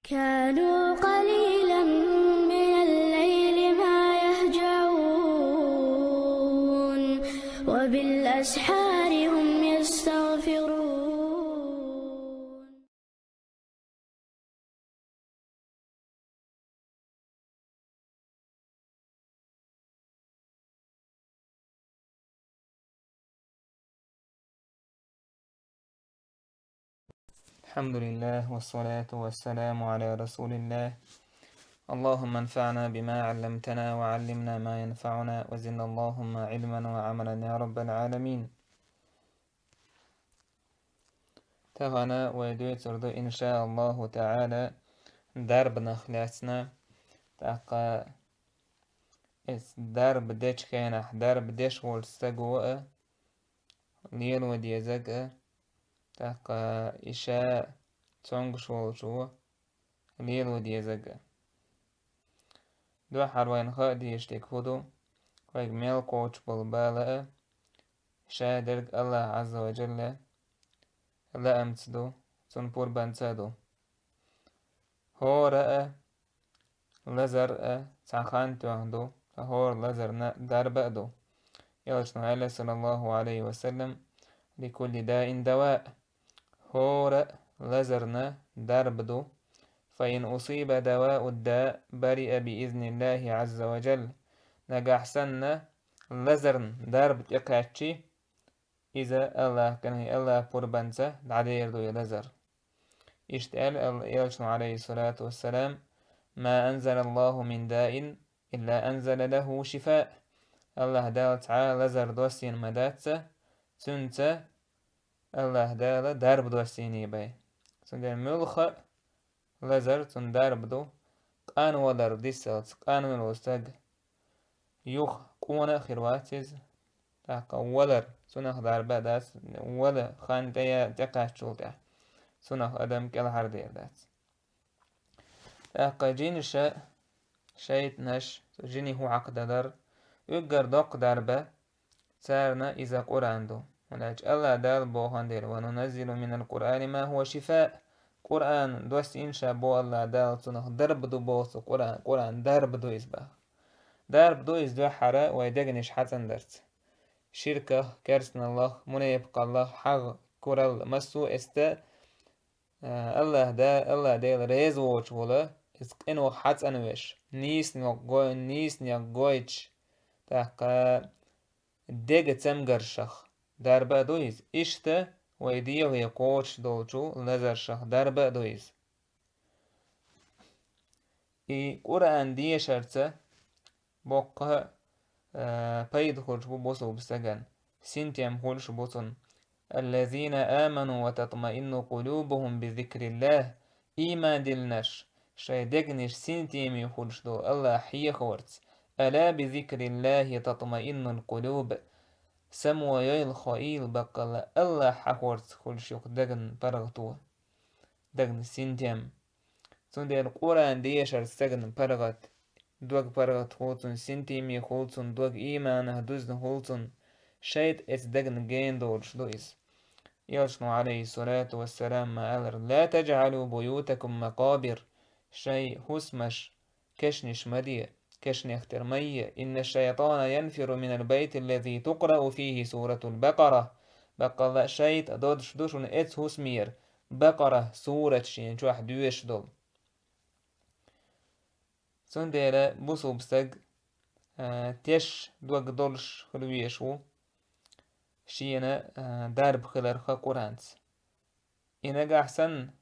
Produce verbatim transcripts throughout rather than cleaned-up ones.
كانوا قليلا من الليل ما يهجعون، وبالأسحار هم يستغفرون. الحمد لله، والصلاة والسلام على رسول الله. اللهم انفعنا بما علمتنا وعلمنا ما ينفعنا وزدنا اللهم علما وعملا يا رب العالمين. Тахана вай дуьйцур ду, иншааллаху таӀала, дарбанах лаьцна, тӀаккха эс дарба дечу хенахь дарба деш волчу стага а лело дезаг а, тӀаккха и ша цомгуш волчо лело дезаг а. Дуьххьара вайна хаа дезаш дерг хӀун ду, вайга мел кхочуш болу бала а, ша дерг АллахӀ Ӏазза ва Джалла лаамца ду, Цуьнан пурбанца а ду. ХӀора а, лазар а цхьа хан тоьхна ду, ткъа хӀора лазарна дарба а ду. Элчано аьлла, саллаллаху Ӏалайхи ва саллам: «Ликулли даин дава». ХӀора лазарна дарба ду. «Фаин усиба давау дда бариа биизниллахи Ӏазза ва Джалла». Нагахь санна лазарна дарба тӀекхаьччи, иза АллахӀ кӀанхьий, АллахӀ пурбанца дӀадер ду и лазар. Иштта аьлла Ал-, Элчано, Ӏалайхиссалату вассалам: «Ма анзалаллаху мин даин илла анзала лаху шифаа». АллахӀ Дала цхьа а лазар доссийна ма дац, цуьнца АллахӀ Дала дарба доссийний бай. Цундела муьлхха а лазар цунна дарба ду, къанвалар дисалц, къанвелла стаг юха къона а хир вац иза, тӀаккха валар, цунах дарба а дац, вала хан тӀе я-, тӀекхаьччул тӀаьхьа, цунах адам кӀелхьардер дац. ТӀаккха жинаша, шайтӀанаш, цу жинийн хӀу хьакхадалар, уггар доккха дарба, царна иза Къуръан ду. ХӀунда аьлча АллахӀ Дала боху дела: «Ва нуназзилу минал Къуръани ма хӀуа шифаа». Къуръан доссийна ша боху АллахӀ Дала, цунах дарба ду боху цу Къуръан, Къуръан дарба ду иза боху. Дарба ду иза дуьххьара вай дегнаш хьацӀандарца. Ширках, керстаналлах, мунепакъаллах, хьагӀ, куралла, массо а эста, а, АллахӀ Да-, АллахӀ Дела реза воцуш волу, иза къинойх хьацӀанвеш, нийсонех гой-, нийсонех гойтуш, тӀаккха дега цамгаршах дарба а ду иза. Иштта вай дегӀе кхочуш долчу лазаршах дарба а ду иза. И Къуръан дешарца боккха, а, пайда хуьлуш бу бусулба стагана, синтем хуьлуш бу цунна. «Аллазина аману ва татмаинну къулубухум би зикриллах». Ийман диллинарш, шайн дегнаш синтеме хуьлуш долу АллахӀ хьехорца. «Ала би зикриллахи татмаиннул къулуб». Само йойла, хоийла, баккъалла АллахӀ хьахорца хуьлуш ю-кх деган паргӀато, деган синтем. Цундела Къуръан дешар стеган паргӀат, дог паргӀат хуьлу цунна, синтеме хуьлу цунна, дог ийманах дузна хуьлу цунна, шайтӀа эца дегна гена долуш ду иза. Элчано, Ӏалайхиссалату вассалам, ма аллара: «Ла таджӀалу буютакум макъабир». Шайн хӀусамаш кешнаш ма де, кешнех тера ма е. «Инна шайтана янфиру минал байти ллази тукърау фихи суратул Бакъара». Баккъалла шайтӀа додуш ду шуна эца хӀусамера, Бакъара сурат шена чохь доьшуш долу. Цундела бусулба стаг, а, теш дог долуш хила везаш ву, шена, а, дарба хиларх Къуръанца. И нагахь санна,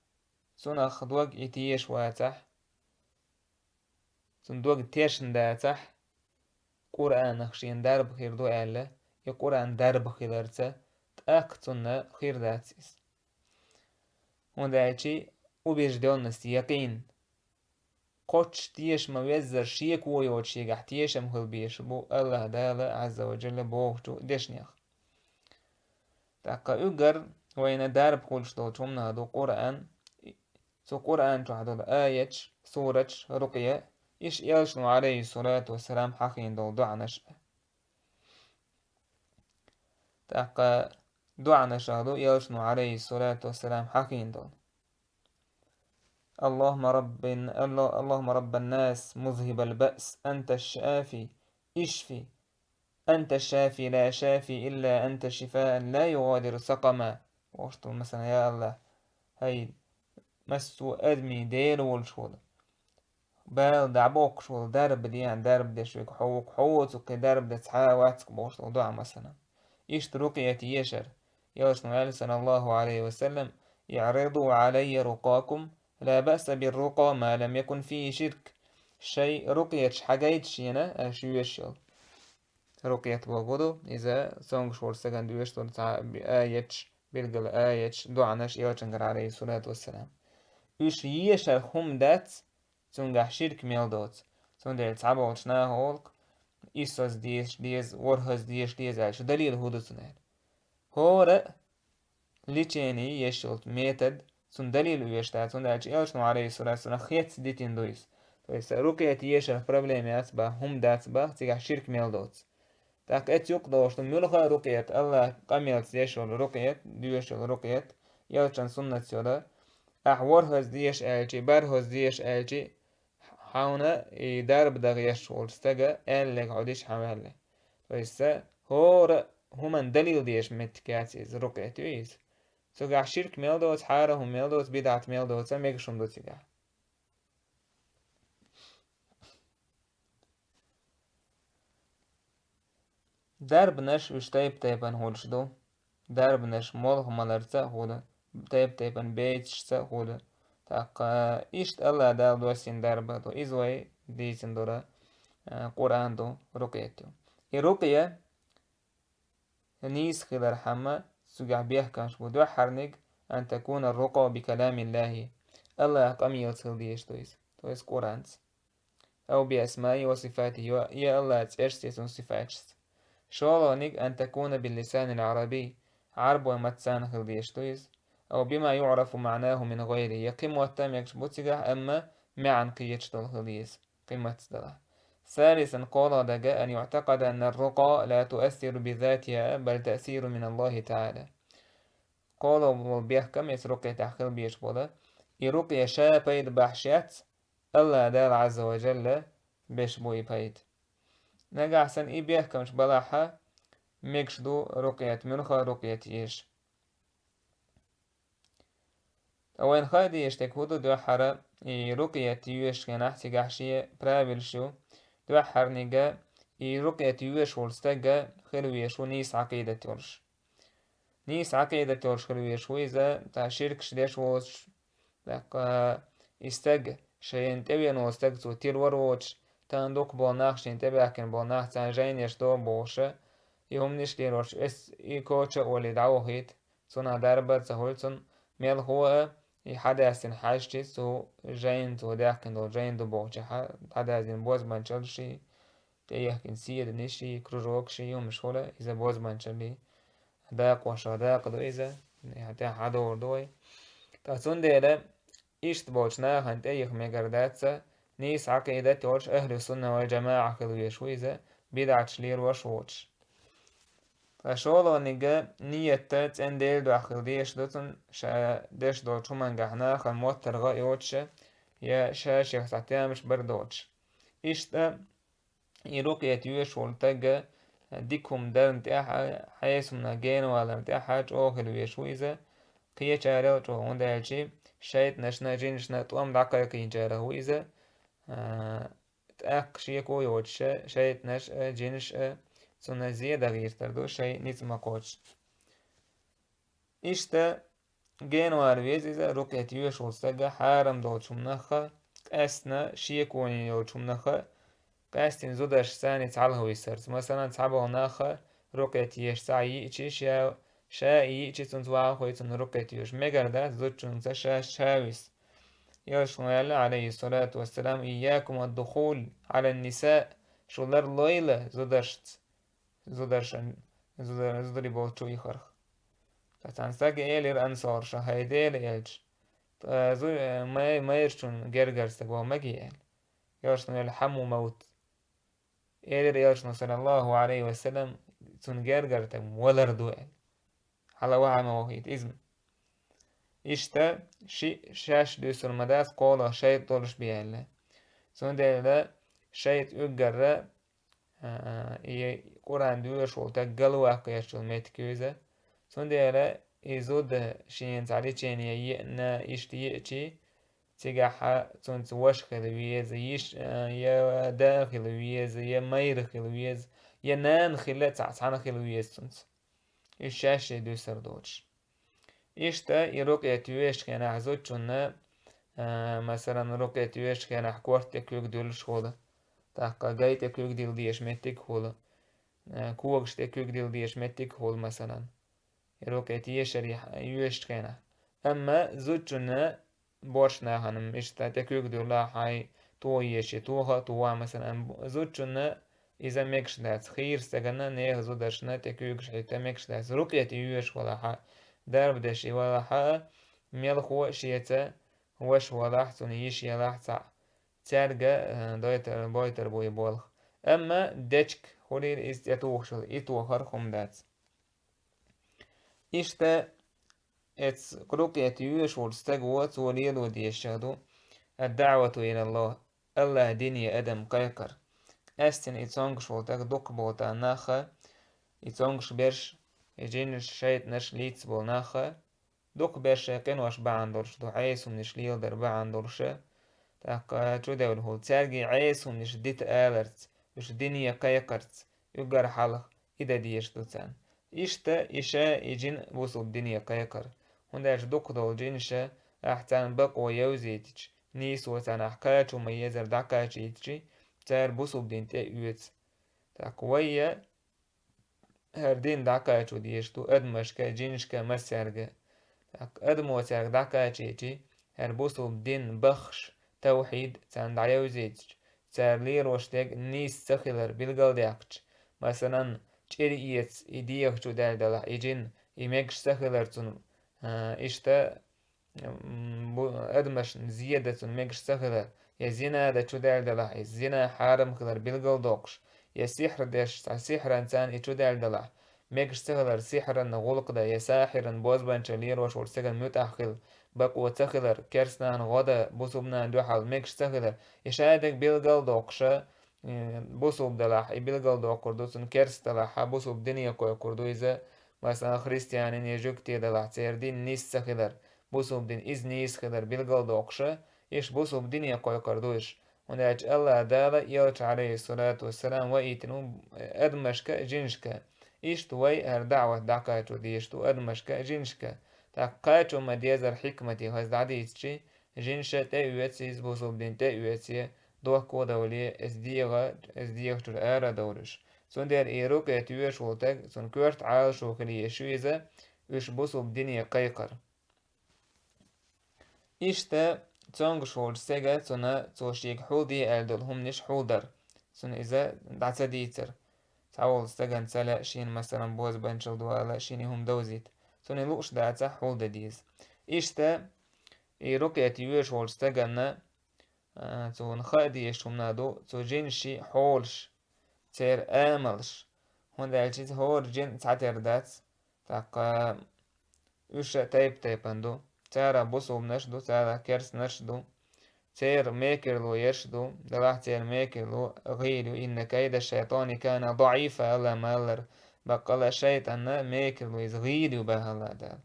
цунах дог и тешаш вацахь, цунна дог тешна дацахь, Къуръанах шена дарба хир ду аьлла, и Къуръан дарба хиларца, тӀаккха цунна хир дац иза. ХӀунда аьлча убеждённость, якъин, кхоччуш тешам веззара шеко йоцуш шегахь тешам хила безаш бу АллахӀ Дала Ӏазза ва Джалла бохучу дешнех. ТӀаккха уггар вайна дарба хуьлуш долчу хӀуманах ду Къуръан, цу Къуръан чохь долу аяташ, сураташ, рукъя, иштта Элчано, Ӏалайхиссалату вассалам, хьахийна долу доӀанаш а. ТӀаккха доӀанашах ду Элчано, Ӏалайхиссалату вассалам, хьахийна долу. اللهم رب، اللهم رب الناس مذهب البأس أنت الشافي اشف، أنت الشافي لا شافي إلا أنت شفاء لا يغادر سقما. Вокху, масала, я АллахӀ, хӀай массо а адамийн Дела волуш волу, бала дӀабоккхуш волу, дарба де, дарба деш верг хьо ву-кх, хьо воцург кхин дарба дан цхьа а вац-кх бохуш долу доӀа, масала. Иштта рукъият ешар. Элчано аьлла, саллаллаху Ӏалайхи ва саллам: «اعرضوا علي رقاكم، لا بأس بالرقى ما لم يكن فيه شرك». Шайн рукъияташ хьагайта шена, аша йоьшуш йолу. Рукъият бохург ду, иза цомгуш волчу стагана доьшуш долу цхьа а аяташ, билггал аяташ, доӀанаш элчангара, Ӏалайхиссалату вассалам. Уьш ешарх хӀума дац, цуьнгахь ширк мел доцу. Цундела цхьаболчу наха олу-кх, исс хаза дезаш деза, ворхӀ хаза дезаш деза аьлча, далил хӀун ду цуьнан? ХӀора а лечение еш йолчу метод, цунна далил оьшуш дац, хӀунда аьлча элчано, Ӏалайхиссалату вассалам, хецна дитина ду иза. То есть рукъият ешарх проблема яц боху, хӀума дац боху, цигахь ширк мел доцу. ТӀаккха эцу юкъа догӀуш ду муьлхха а рукъият, АллахӀ къамелца деш йолу рукъият, доьшуш йолу рукъият, элчан суннатца йолу. Ахь ворхӀ хаза дезаш аьлча, бархӀ хаза дезаш аьлча, хьуна и дарба дан гӀерташ волчу стага аьлларг хьо дича хьан ваьлла. То есть хӀора хӀуманна далил дезаш меттиг яц иза, рукъият ю иза. Цуьнгахь ширк мел доцу, хьарам хӀума мел доцу, бидӀат мел доцу, мегаш хӀума ду цигахь. Дарбанаш уьш тайп-тайпана хуьлуш ду. Дарбанаш молха маларца а хуьлу, тайп-тайпана бецашца а хуьлу. ТӀаккха иштта АллахӀ Дала доссийна дарба ду. Иза вай дийцина дара, а, Къуръан ду, рукъият ю. И рукъия нийса хилархьама, цуьнгахь бехкамаш бу дуьххьарниг: «أن تكون الرقى بكلام الله», АллахӀан къамелца хила дезаш ду иза, то есть Къуръанца. «أو بأسمائه وصفاته», я, я АллахӀан цӀерашца, я цуьнан сифаташца. ШолгӀаниг: «أن تكون باللسان العربي», Ӏарбойн маттаца хила дезаш ду иза. «أو بما يعرف معناه من غيره», я кхин мотт а мегаш бу цигахь, амма маьӀна кхеташ долу хила деза, кхин маттаца далахь. ثالثا, кхоалгӀа дерг: «أن يعتقد أن الرقى لا تؤثر بذاتها، بل تأثير من الله تعالى». КхоалгӀа болу бехкам, эцу рукъиятехь хила безаш болу, и рукъия ша пайда бахьаш яц, АллахӀ Дала Ӏазза ва Жалла беш бу и пайда. Нагахь санна и бехкамаш балахь, мегаш ду рукъият, муьлхха а рукъият еш. Ткъа вайна хаа дезаш дерг хӀун ду дуьххьара, и рукъият йоьшучу хенахь цигахь шен правилаш ю. Дуьххьарниг, и рукъият йоьшуш волу стаг хила везаш ву нийса Ӏакъидат йолуш. Нийса Ӏакъидат йолуш хила везаш ву иза, цхьа ширкаш деш воцуш, тӀаккха и стаг, шайна тӀевеана волу стаг цо тилор воцуш, тахана дукхахболу нах, шена тӀебаьхкина болу нах, царна жайнаш до бохуш, и хӀуманаш лелош, эс и коча а олий дӀавохийта, цунах дарба а ца хуьлу цунна, мелхо а, и хьадаьстина хьаьжча, цо жайна, цо даьхкина долу жайна ду бохучехь, хьадаздина бозбанчалла ший, тӀеехкина седанаш ший, кружок ший, хӀуманаш хуьлу, иза бозбанчаллий дакъошах дакъа ду иза, тӀехь хьадогӀур ду вай. Ткъа цундела иштта болчу нахана тӀеиха мегар дац, нийса Ӏакъидат йолуш, ахьлу сунна вал жамаӀа хила везаш ву иза, бидӀаташ лелош воцуш. Ткъа шолгӀаниг, ният цӀена Делан дуьхьа хила дезаш ду цунна, ша деш долчу хӀумангахь нахана моттаргӀа а йоцуш, я ша шех цхьа тамаш бар доцуш. Иштта и рукъият йоьшуш волу стаг дика хӀума дарна тӀехь а, хьесамна генаваларна тӀехь а чӀогӀа хила везаш ву иза, кхечарел а чӀогӀа, хӀунда аьлча шайтӀанашна, жинашна тӀом дӀакхайкхийначарах ву иза, а, тӀаккха шеко а йоцуш, шайтӀанаш а, жинаш а цунна зе дан гӀертар ду, шайн ницкъ ма кхоччу. Иштта генавала веза иза, рукъият йоьшуш волу стаг хьарам долчу хӀуманах а, къаьстина шеконе йолчу хӀуманах а, къаьстина зударшца цхьаьна цхьалха висарца. Масалан, цхьаболу нах а рукъият еш цхьаъ йиъча, ша, ша и йиъча, цунца ваха хуьйцу цунна рукъият йоьшуш. Мегар дац зудчуьнца ша, ша виса. Элчано аьлла, Ӏалайхиссалату вассалам: «إياكم والدخول على النساء», шу ларлойла зударшца. Зударшан, зудар-, зударий болчу чу ихарх. Ткъа цхьана стага элира ансараша: «ХӀай Делан элча, ткъа зу-, май-, майрачун гергара стаг ван маге», — аьлла. Элчано аьлла: «Хьаму мавт». Элира элчано, саллаллаху Ӏалайхи ва саллам: «Цунна гергара стаг валар ду», — аьлла. Хьала ваха ма вахийта иза. Иштта шиъ шаьш дуьсур ма дац кхоалгӀа шайтӀа долуш бен аьлла. Цундела шайтӀа уггара, а, и Къуръан доьшуш волу стаг галваккха гӀерташ йолу меттиг ю иза. Цундела и зуда шена цхьа лечение еана, иштта еачи, цигахь цуьнца ваша хила веза, йиш, а, я да хила веза, я майра хила веза, я нана хила, цхьа, цхьаьна хила веза цуьнца. Уьш шаьш дуьсур доцуш. Иштта и рукъет йоьшучу хенахь зудчунна, а, масалан, рукъет йоьшучу хенахь корта тӀе куьг дуьллуш хуьлу, тӀаккха гай тӀе куьг дилла дезаш меттиг хуьлу, а, когаш тӀе куьг дилла дезаш меттиг хуьлу, масалан, и рукъет йоьшуш хенахь. Амма зудчунна боьрша нахана иштта тӀе куьг дуьллахь, хьайн тоха езчи, тоха а тухахь, масалан, зудчунна иза мегаш дац. Хийра стаганна, нехан зударшна тӀе куьйгаш хьитта мегаш дац. Рукъет йоьшуш валахь а, дарба деш и валахь а, мелхо а шеца ваша валахь, цунна йиш ялахь цхьаъ, цаьрга, э, дойтар, бойтар бу и болх. Амма дечиг хуьлийла иза тӀе тухуш хила, и тохар хӀума дац. Иштта эцу рукъет йоьшуш волчу стага цо лело дезаш ду: «Ад-даъвату илаллахӀ», АллахӀан дине адам кхайкхар. Къаьстина и цомгуш волу стаг дукхахболу тӀехь нах а, и цомгуш берш, и жинаш, шайтӀанаш лийца болу нах а, дукхахберш шайн къинош бахьана долуш ду, Ӏеса хӀуманаш леладар бахьана долуш а, тӀаккха чудевлла хуьлу. Цаьрга и Ӏеса хӀуманаш дита аларца, уьш дине кхайкхарца, уггар хьалха и дан дезаш ду царна. Иштта и ша, и жин бусулба дине кхайкхар. ХӀунда аьлча дукхах долу жинаш а, ахь царна бакъо евзийтича, нийсо царна ахь кхачо ма-еззара дӀакхачийтича, цара бусулба дин тӀе а оьцу. ТӀаккха вай а хӀара дин дӀакхачо дезаш ду адамашка а, жинашка а, массаьрга а. ТӀаккха адамо цаьрга дӀакхачийча, хӀара бусулба дин баххаш, тавхьид царна дӀаевзийтича, цара лелош дерг нийса ца хилар билгалдаьккхича, масалан, чӀир эца и дегӀа чу даьлла делахь, и жин, и мегаш ца хилар цунна, а, иштта, м, бу-, адамашна зе дан цунна мегаш ца хилар, я зина дан чу даьлла делахь, и зина хьарам хилар билгалдоккхуш, я сихьр деш, цхьа сихьранца и чу даьлла делахь, мегаш ца хилар сихьранна гӀуллакх дан, я сахьиран бозбанчалла лелош волчу стагана муьтӀахь хила, бакъо ца хилар, керстанан гӀо дан бусулбанан дуьхьал мегаш ца хилар, и ша дерг билгалдоккхуш а, э, бусулба делахь, и билгалдоккхур ду цунна, керста делахь, бусулба дине кхойкхур ду иза, масалан, христианин я жуьгти делахь, церан дин нийса ца хилар, бусулба дин иза нийса хилар билгалдоккхуш а, иштта бусулба дине кхойкхур ду уьш. ХӀунда аьлча АллахӀ Дала элча, Ӏалайхиссалату вассалам, ваийтина ву адамашка а, жинашка а. Иштта вай хӀара даъват дӀакхачо дезаш ду адамашка а, жинашка а. ТӀаккха кхачо ма-деззара хьикмате хаза дӀадийцича, жинаш а тӀе а оьцу иза, бусулба дин тӀе а оьцу, дохко а довле, эцу дегӀа, эцу дегӀа чуьра ара а довлуш. Цундела и рукъет йоьшуш волу стаг, цунна коьрта Ӏалашо хила езаш ю иза, уьш бусулба дине кхайкхар. Иштта цомгуш волчу стага цунна, цо шега хьул де аьлла долу хӀуманаш хьулдар, цунна иза дӀа ца дийцар. Цхьаволу стагана ца лаьа шена, масалан, бозбанчалла ду ала, шена и хӀума довзийта. Цунна и лууш дацахь, хьул дан деза. Иштта и рукъет йоьшуш волчу стаганна, а, цунна хаа дезаш хӀума ду, цу жинаший хьолаш, церан амалш. ХӀунда аьлча иза хӀора жин цхьатера дац, тӀаккха уьш а тайп-тайпана ду. Царах бусулбанаш ду, царах керстанаш ду, церан мекарло ерш ду, делахь церан мекарло гӀийла ю, «Инна кайда шайтӀани кана даӀифа», АллахӀа ма-аллара, баккъала шайтӀанна мекарло иза гӀийла ю боху АллахӀ Дала.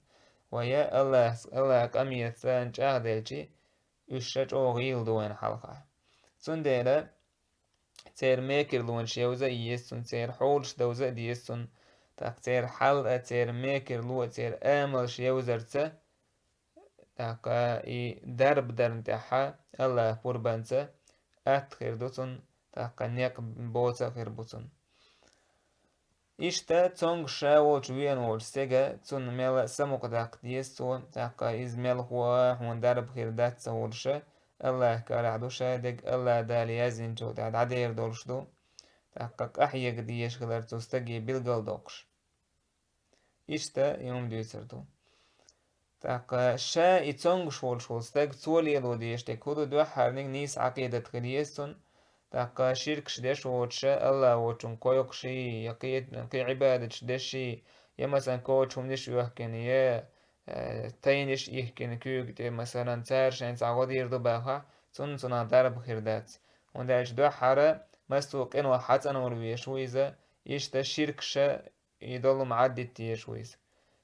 Вай а АллахӀ, АллахӀан къамелаца чӀагӀделчи, уьш ша чӀогӀа гӀийла ду вайна хьалха. Цундела церан мекарлонаш евза а еза цунна, церан хьолаш довза а деза цунна, тӀаккха церан хьал а, церан мекарло а, церан амалш евзарца, тӀаккха и дарба дарна тӀехь а АллахӀан пурбанца атта хир ду цунна, тӀаккха некъ боца а хир бу цунна. Иштта цомгуш ша волчу вена волчу стага, цунна мел а самукъадаккха деза цо, тӀаккха иза мелхо а хьуна дарба хир дац ца волуш а, АллахӀан карахь ду ша дерг, АллахӀ Дала яздинчул тӀаьхьа дӀадер долуш ду, тӀаккха къахьега дезаш хилар цу стаге билгалдоккхуш. Иштта и хӀума дуьйцур ду. ТӀаккха ша и цомгуш волуш волу стаг, цо лело дезаш дерг хӀун ду, дуьххьарниг нийса Ӏакъидат хила еза цунна, тӀаккха ширкаш деш воцуш а, АллахӀ воцчунна кхойкхуш а, я кхе-, кхин Ӏибадаташ деш а, я, масалан, кочу хӀуманаш а йохкина, я, э, тайнаш ихкина куьйга тӀе, масалан, цара шайн цхьа гӀо дийр ду бахахь, цунна цунах дарба хир дац. ХӀунда аьлча дуьххьара массо а къино хьацӀанвала везаш ву иза, иштта ширкаша и долу ма Ӏаддитта езаш ву иза.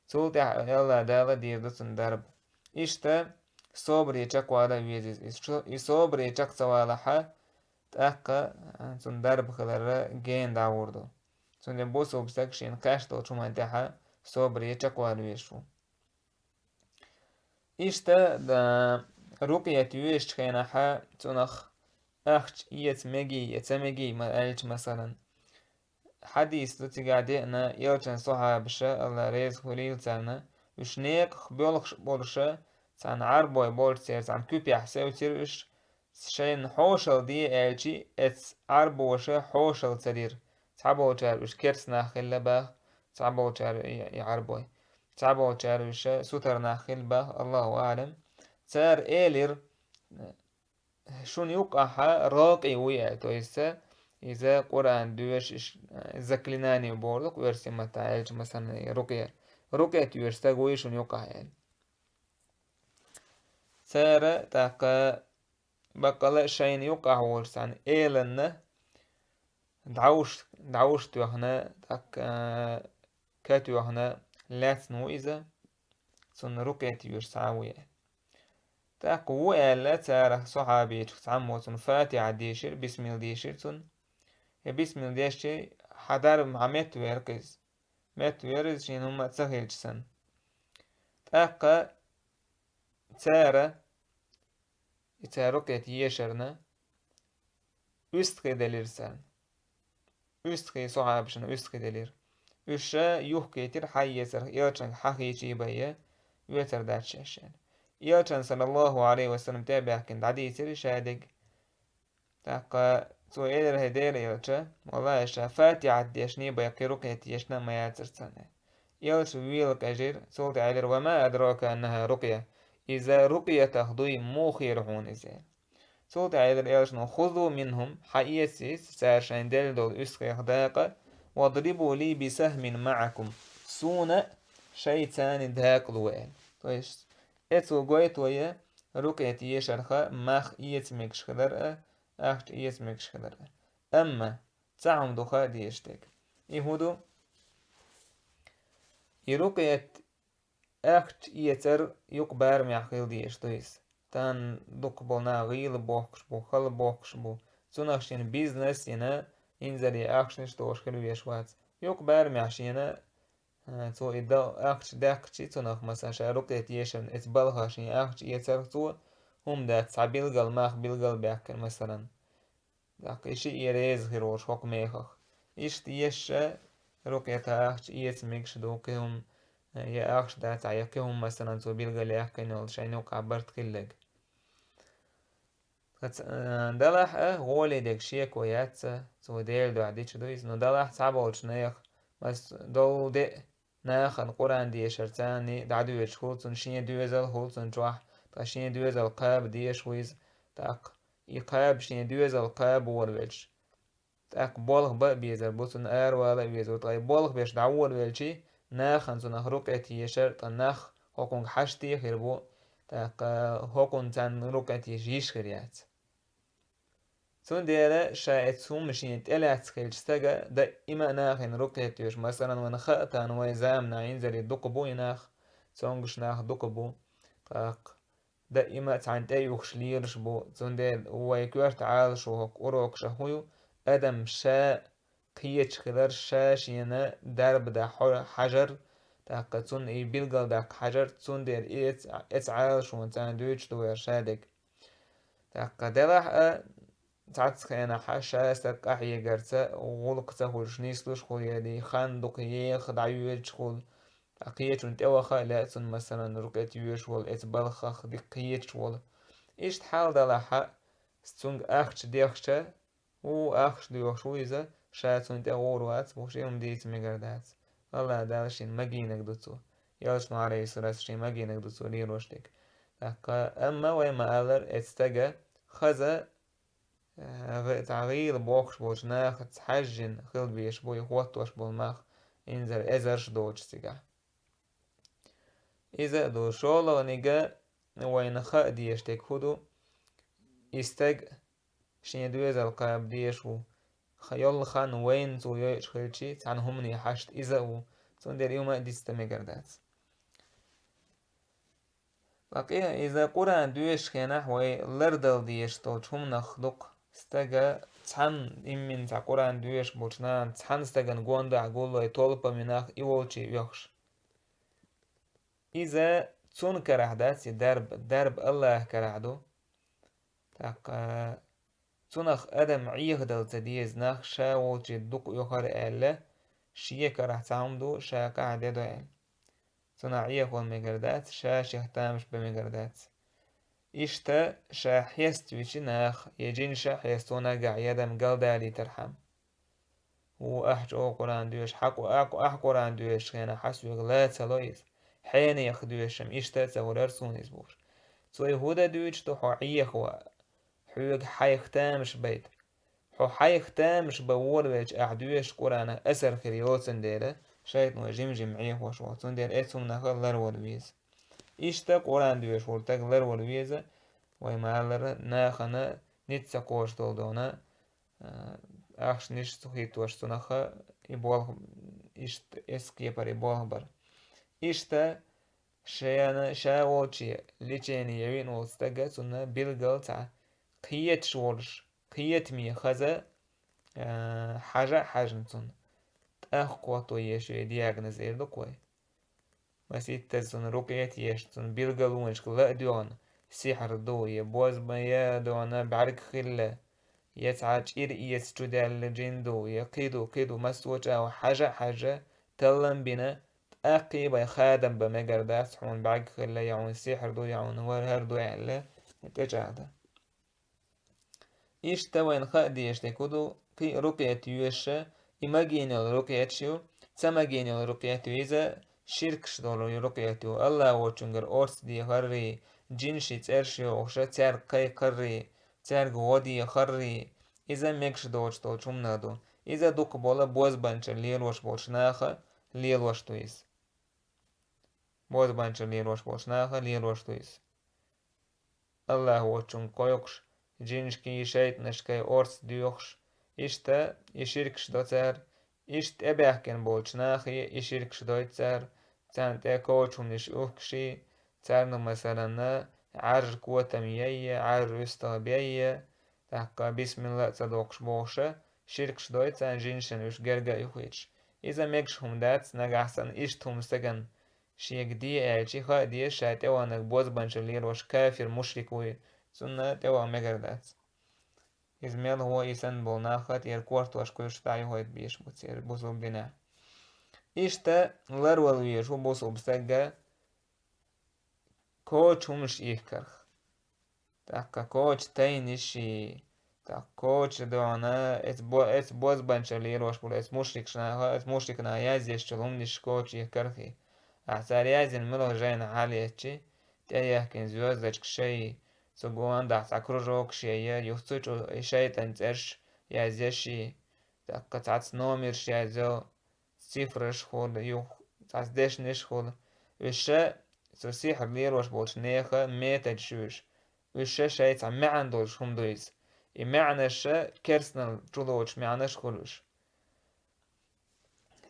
Цул тӀаьхьа Алла Дала дийр ду цунна дарба. Иштта собаре чекхвала веза иза. И со-, и собаре чекх ца валахьа, тӀаккха, а, цунна дарба хиларра гена дӀагӀур ду. Цундела бусулба стаг шена кхаьчна долчу хӀуманна тӀехьа собаре чекхвала везаш ву. Иштта, да, рукъет йоьшучу хенахьа цунах ахча эца мегий я ца мегий ма аьлча, масалан, хьадис ду цигахь деана, элчан сахьабаша, Алла реза хуьлийла царна, уьш некъах боьлхуш болуша, цхьана Ӏарбой болчу церан цхьана куьпехь севцира уьш, шайна хьошалла де аьлчи, эцу Ӏарбоша хьошалла ца дира. Цхьаболчара уьш керста нах хилла баха, цхьаболчара и, и Ӏарбой. Цхьаболчара уьш сутара нах хилла баха, Аллаху аӀлам. Цара элира, шуна юккъахьа рокъи вуй аьлла, то есть иза Къуръан доьшуш, заклинание бохург ду-кх оьрсийн маттахь аьлча, масалан, рукъя. Рукъет йоьшу стаг вуй шуна юккъахь аьлла. Цара тӀаккха баккъала шайна юккъахь волчу цхьана эланна дӀовш-, дӀовш тоьхна, тӀаккха, а, ка тоьхна лаьцна ву иза, цунна рукъет йоьшу цхьа а вуй аьлла. ТӀаккха ву аьлла, царах сахьабечух цхьаммо цунна Фатихьа дийшира, бисмилла дийшира цунна. И бисмилла дешчи, хьадар хьан метта вер-кх иза. Метта вер иза, шена хӀумма а ца хилча санна. ТӀаккха цара, и цара рукъет ешарна, уьстагӀий делира царна. УьстагӀий, сахьабашна уьстагӀий делира. Уьш юхкийтира хьаэцарх, элчанга хьахийча бен, оьцар дац шаьш аьлла. Элчан, саллаллаху Ӏалайхи ва саллам, тӀе а баьхкина дӀадийцира ша дерг. ТӀаккха цо элира: «ХӀей Делан элча, валлахӀи, ша Фатихьат дешний бен кхин рукъет ешна а ма яцара царна». Элча вела къежира, цул тӀаьхьа элира: «Ва ма адрака аннаха рукъя». Иза рукъетах дуй, муха хиира хьуна иза? Цул тӀаьхьа элира элчано: «Хузу минхум», хьаэца иза, цара шайна делла долу уьстагӀех дакъа, «вадрибу ли бисахмин маӀакум», суна шайца царна дакъа ло аьлла. То есть, эцо гойту вай рукъет ешарха мах эца мегаш хилар а, ахча эца мегаш хилар а. Амма цхьа хӀума ду хаа дезаш дерг. И хӀун ду? И рукъет ахча эцар юкъа барамехь хила дезаш ду иза. Тахана дукха болу нах гӀийла бохкуш бу, хала бохкуш бу. Цунах шена бизнес а йина, инзаре ахчанаш а долуш хила веш вац. Юкъа барамехь шена, а, цо и дан ахча даьккхича, цунах, масалан, ша рукъет ешарна, эца балхах шен ахча эцарх цо, хӀума дац, цхьа билггал мах билггал баьккхина, масалан. ТӀаккха и шиъ реза хир волуш хӀокху мехах. Иштта ешша, рукъетах ахча эца мегаш ду кхин хӀума, я ахча дацахь, я кхин хӀума, масалан, цо билггал яьккхина йолу шайна юкъахь барт хилларг. Ткъа ц-, а, делахь а, гӀоле дерг шеко яц, цо Делан дуьхьа дича ду иза, но делахь цхьаболчу нехан, мас-, долу де а, нахана Къуръан дешар царний дӀадоьдуш хуьлу цунна, шен доьзал хуьлу цунна чохь, ткъа шен доьзал кхаба дезаш ву иза, тӀаккха и кхаба, шен доьзал кхаба волавелча, тӀаккха болх бан а безар бу цунна, аравала а везар, ткъа и болх беш дӀаволавелчий, нахана цунах рукъет ешар, ткъа нах хӀокхуьнга хьашт а хир бу, тӀаккха хӀокхунна царна рукъет еш йиш хир яц. Цундела ша эцу хӀума шена тӀелаьцна хилча стага даима а нахана рукъет йоьшу, масалан, вайна хаьа тахана вайн заманахь инзаре дукха бу и нах, цомгуш нах дукха бу, тӀаккха даима а цхьаьна тӀеюхуш лелаш бу. Цундела вайн коьрта Ӏалашо хӀокху урокашах хӀун ю? Адам ша кхеташ хилар, ша шена дарба дан хьо-, хьажар, тӀаккха цунна и билгалдаккха хьажар, цундела эц-, эцу Ӏалашонца дуьйцуш ду вай ша дерг. ТӀаккха делахь а, цхьацца хенахь ша стаг къахьегарца гӀуллакх ца хуьлуш нислуш хуьлу, я дий хан дукха еха дӀайоьдуш хуьлу, ткъа кхечунна тӀеваха а лаьа цунна, масалан, рукъет йоьдуш волу, эцу балхах дика кхеташ волу. Иштта хьал далахь а, цуьнга ахча дехча, ву ахча доьхуш ву иза, ша цунна тӀе гӀур вац, ву шен хӀума дийца мегар дац. Алла Дала шена магийнарг ду цо. Элчано, Ӏалайхиссалату, шена магийнарг ду цо лелош дерг. ТӀаккха, амма вай ма-аллара, эцу стага хаза, э, гӀи-, цхьа гӀийла бохкуш болчу нахаца хьаьжжина хила безаш бу и хӀоттош болу мах, инзаре эзарш доцуш цигахь. Иза а ду шолгӀаниг, вайна хаа дезаш дерг хӀун ду? И стаг шен доьзал кхаба дезаш ву. Ха-, йолла хан вайна цо йойуш хилча, цхьана хӀумане хьашт иза а ву. Цундела и хӀума а дицдан мегар дац. Ткъа кхы а иза Къуръан доьшучу хенахь вай лардала дезаш долчу хӀуманах ду-кх стага цхьанна, иммина цхьа Къуръан доьшуш болчу нахана, цхьана стагана гондахь гуллой, толпаме нах и волчу оьхуш. Иза цунна карахь дац и дарба, дарба АллахӀа карахь ду. ТӀаккха цунах адам Ӏехадала ца деза, нах ша волчу дукха оьхура аьлла, шен карахь цхьа хӀума ду, ша къахьа дедо аьлла. Цунах Ӏехавала мегар дац, ша шех тамаш бан мегар дац. Иштта ша хьеставича наха, я жинаш а хьеста нагахь, я адам галдалийтархьама. Ву, ахь чӀогӀа Къуръан доьшу, хьан Къу-, ахь, ахь Къуръан доьшучу хенахь хьан соьга ла ца ло иза? Хьенех доьшуш-м иштта а ца хуьлура суна иза бохуш. Цо и хӀун дан дуьйцуш ду, хьо Ӏехаван? Хьоьга хьайх тамаш байта. Хьо хьайх тамаш бан волавелча, ахь доьшучу Къуръанах асар хир йоцун дела, шайтӀано жим-жим Ӏехош волу. Цундела эцу хӀуманах ларвала веза. Иштта Къуръан доьшуш волу стаг ларвала веза, вай ма-аллара, нахана ницкъ ца кхочуш долу дона, а, ахчанаш цу хӀиттош цунах и болх, иштта эс кепара и болх бар. Иштта шена, ша волче лечение ян вина волу стага, цунна билггал цхьа кхеташ волуш, кхетаме хаза, а, хьажа а хьаьжна цунна, тӀаккха кхетта еш вай диагноз эр ду-кх вай. Маситтаза цунна рукъет еш, цунна билгалонашка ла а доьгӀна, сихьр ду, я бозбан, я доьгӀна бӀаьрг хилла, я цхьа чӀир эца чу даьлла жин ду, я кхин ду, кхин ду, массо а чӀогӀа хьажа а хьаьжна, таллам бина, тӀаккха бен хадам бан мегар дац, хьуна бӀаьрг хилла, я хьуна сихьр ду, я хьуна вар-хӀар ду аьлла, тӀечӀагӀдан. Иштта вайна хаа дезаш дерг хӀун ду, кхин а рукъет йоьшуш, и магийна йолу рукъеташ ю, ца магийна йолу рукъет ю, иза ширкаш долу рукъет ю, АллахӀ воцчуьнгара орца дехаррий, жинаший цӀераш йохуш, цаьрга кхайкхаррий, цаьрга гӀо дехаррий, иза мегаш доцуш долчу хӀуманах ду. Иза дукхахболу бозбанчалла лелош болчу наха лелош ду иза. Бозбанчалла лелош болчу наха лелош ду иза. АллахӀ воцчуьнга кхойкхуш, жинашкий, шайтӀанашкий орца доьхуш, иштта и ширкаш до цара, иштта тӀебаьхкина болчу нахе и ширкаш дойту цара, царна тӀе кочамниш ухкаший, царна, масалан, Ӏаьржа котам яйе, Ӏаьржа уьстагӀ бейе, тӀаккха бисмилла а ца доккхуш бохуша, ширкаш дойту царна жинашна уьш герга а юхуьйтуш. Иза мегаш хӀума дац, нагахь санна иштта хӀума стагана шега де аьлча, хаа деза, ша тӀеваханарг бозбанчалла лелош кафир, мушрик вуй, цунна тӀеваха мегар дац. Иза мел гӀо, и санна болу нах а тӀера кортош кхуьйсуш дӀа а юхуьйту беш бу церан бусулба динехь. Иштта ларвала везаш ву бусулба стаг коча хӀуманаш ихкарх. ТӀаккха коча тайниший, тӀаккха коча доьгӀна, эц бо-, эц бозбанчалла лелош болу, эц мушрикаш наха, эц мушрик наха язъеш йолу хӀуманаш коча ихкархий. Ахьа цара яздина муьлха жайна хьалаэцчи, тӀеяхкина звёздочка шайий, цу гондахь цхьа кружокаш яйе, юха цу чу и шайтӀан цӀераш язъеший, тӀаккха цхьацца номерш язйо, цифраш хуьлу, юха цхьацца дешнаш хуьлу. Уьш ша цу сихьр лелош болчу нехан методаш ю уьш. Уьш ша шайца маьӀна долуш хӀума ду иза. И маьӀнаш ша керстанал чулоцуш маьӀнаш хуьлу уьш.